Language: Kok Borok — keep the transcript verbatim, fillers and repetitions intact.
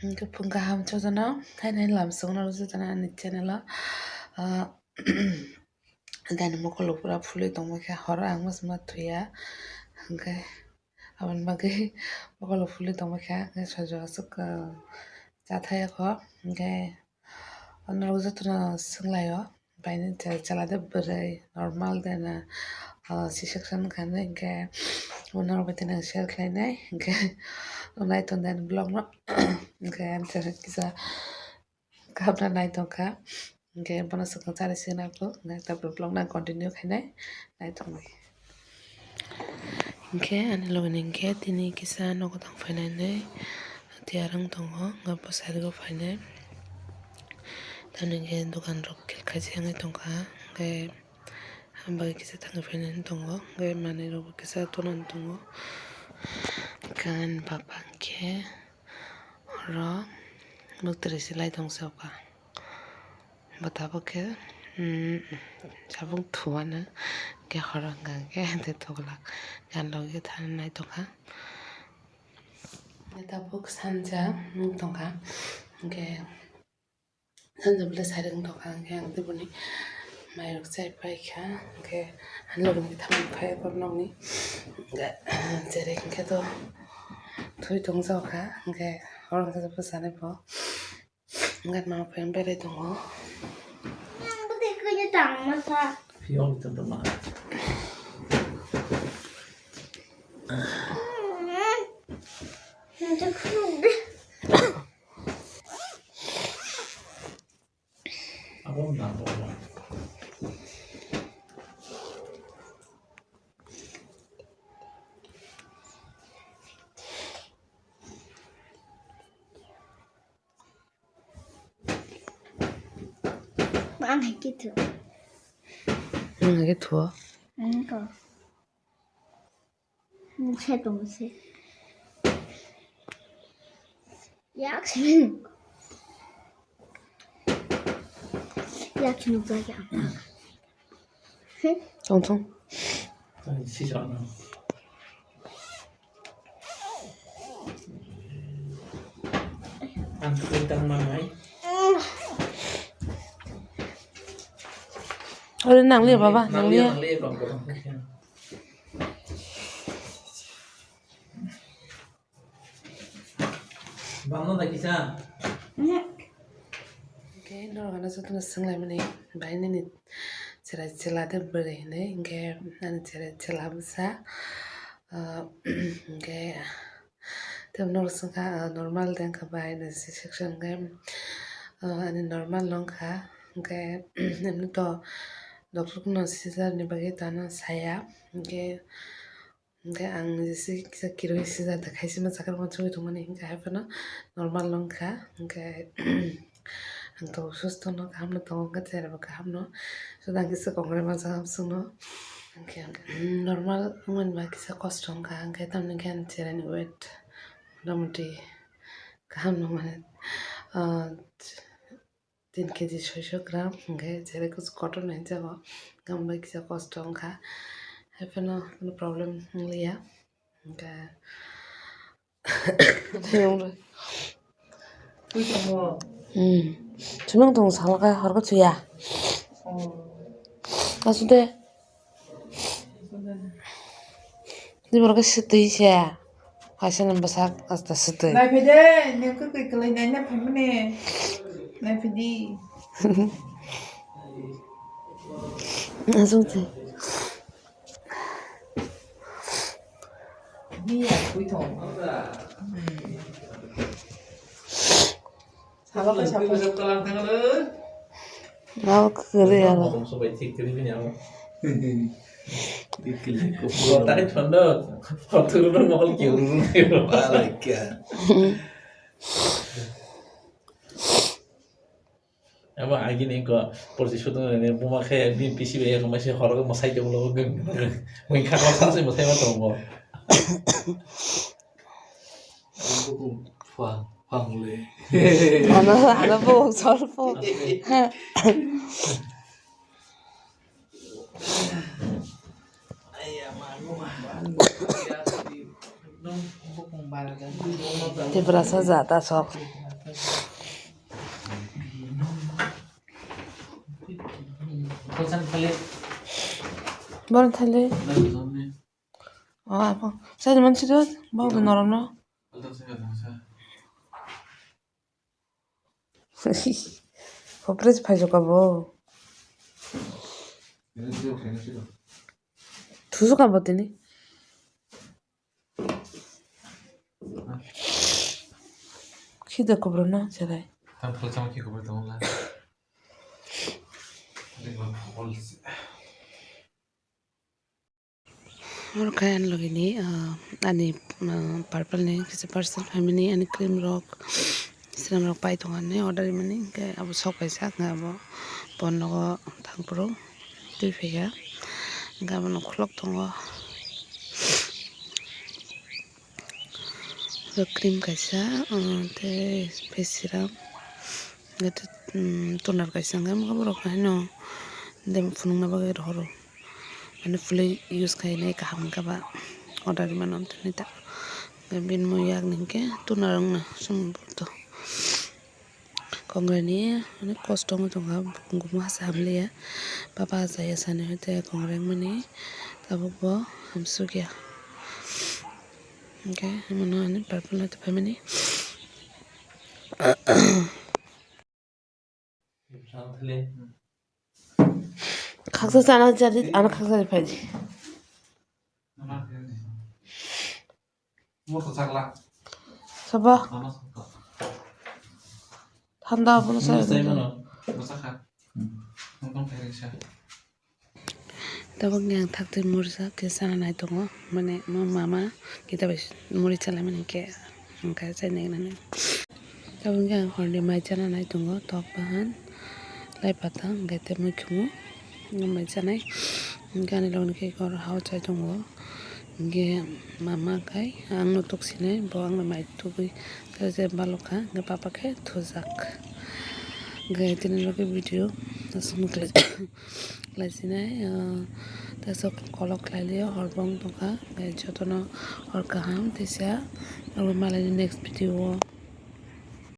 Hwnkhe phung kaham jotono, haino haino lamsogno jotono ani channel o, ah, dani mokolo pura phulwi tongma khe, horo ang masa ma thuya, hwnkhe aboni bagwi mokolo phulwi tongma khe, hwnkhe sojo aswk, ah, chathai kho, hwnkhe norok jotono swnglaio. Baini chwla de bwrwi normal de na, ah, C section kha hinwi hinkhe norok bai tini share khlainai hinkhe naiton de ani vlog no hinkhe ani chwla kisa kaham nai tongkha hinkhe bono swkang chari sina kho hinkhe tabuk vlog no continue khainai naitonwi. Hinkhe ani logi ni hinkhe tini kisa nogo tang phainai hinwi tiyar wng tongo, hinkhe bwsari o phainai. Tamni hinkhe dogan rok khaisi wngwi tongkha, hinkhe ang bai kisa thangwi phainai tongo, hinkhe manwi rok bo kisa tonani tongo. Hinkhe ani papa hinkhe oro mwtwrwi se lai tong sokha. Bo tabuk khe, mm, sabuk thuwano khe horo hwnkha khe tei thuglak gan logi thani nai tongkha. Tabuk sanja wng tongkha, hinkhe sanja belai sai wng tongkha, hinkhe ang tei boni mairok chai paikha, hinkhe ani logi ni thangwi phai borok nokni, hinkhe cherek hinkhe to thwi tong jokha, hinkhe oro hinkhe bwsani bo. Gatma phan berai tongo. Nang bwtwi khaino tangma sa. Phiyok joto ma. Nang ta khuk de. Abo na bo. Ang hai khe thu. Ang hai khe thu. Ang ko. Ang sai tong se. Yak sini. Yak sini ba ya. Tong tong. Ang kwtang manai. Ore nang liya baba, nang liya. Bangno da kisa. Hinkhe norok ano jotono swnglaimani bai nini chwrai chwla de bwrwi hinwi, hinkhe ani chwrai chwla bwsa, ah, hinkhe tei norok swngkha, ah, normal de wngkha bai nini C section hinkhe, ah, ani normal no wngkha, hinkhe emni to doctor no sijar ni bagwi tano saya, hinkhe Hinkhe ang jesa kisa kirwi sijak da khaisima chakra uansugwi tongmani, hinkhe hai phano normal no wngkha, hinkhe ang tongo susto no, kaham no tongo, hinkhe chwrairokbo kaham no, suda ang kisa kongrai manjak hamsung no, hinkhe normal wngmani ba kisa kosto wngkha, hinkhe tamni hinkhe ani chwraini weight motamoti kaham no mane, ah, tin kg soiso gram, hinkhe chwrai kuchuk kotor hinjago, hinkhe ang bai kisa kosto wngkha, hai phano kunu problem wngliya, hinkhe. Hmm. Chumang tong salka horko chuya. Asude. Ni borok swtwi se. Kaisa ni bwsak asta swtwi. Naiphai de, nini kwkwi kwlwi naina phaimani. Naiphai di. Aswk se. Ni ya, kwi thong. Salo khe sabo. Nabo kwrwi aro. Motom sobai thik kwrwi bini amo. Kotai thondo, kotor no mohol kiyo. Alaika. Abo agini ko porti sudung ni buma khe bini pisi bai ko masi horo ko masai tong lo. Mui kha ko sa se masai ma tong bo. Phang, phang le. Ano, ano bo sol po. Tiprasa jata sok. Bono thale. O, apo. Sai man siro, bau de norok no. Hopres phai joka bo. Thusu ka bo tini. Khida kubro na cherai. Tam phal chama ki kubro tong la. Oro khe ani logi ni, ah, ani, ah, purple ni kisa parcel phaimani ani cream rok, swnam rok pai tongo ani order rimani, hwnkhe abo sok kaisa, hwnkhe abo bon nogo thang phuru twi phaikha, hwnkhe abono khulok tongo. Oro cream kaisa, ah, tei face serum, hwnkhe, um, toner kaisa, hwnkhe borok haino demo phunukna bagwi rohoro. Mane fully use khainai kaham wngkha ba order mano tini ta. Bini mui yak ni hwnkhe toner wngna sumui buto. Kongrai ni onek kosto wngwi tongkha, bukung kumu hasa hamliya, baba achaiya sani hwnkhe kongrai wngmani tabuk bo hamsukya. Hwnkhe omono ani purple no tei phaimani. Khaksa chana chari, ano khaksa ri phaidi. Sabo. Thanda abono sai. Tabuk ni ang thak twi mursa khe chana nai tongo, mane mo mama kita bai muri chalaimani khe hwnkhe chai nai nani. Tabuk ni ang horni mai chana nai tongo, tok bahan, lai pata, hwnkhe tei mui khumu, mai chanai, hwnkhe ani logi khe oro hao chai tongo, hwnkhe mama khai angno tuksinai, bo angno mai tubui, tei je balok kha, hwnkhe papa khe thujak, hwnkhe tini logi video aswk. Laisinai, ah, teisa kolok khlai liya, hor bo wng tongkha, hwnkhe jotono hor kaham teisa, abo malaini next video o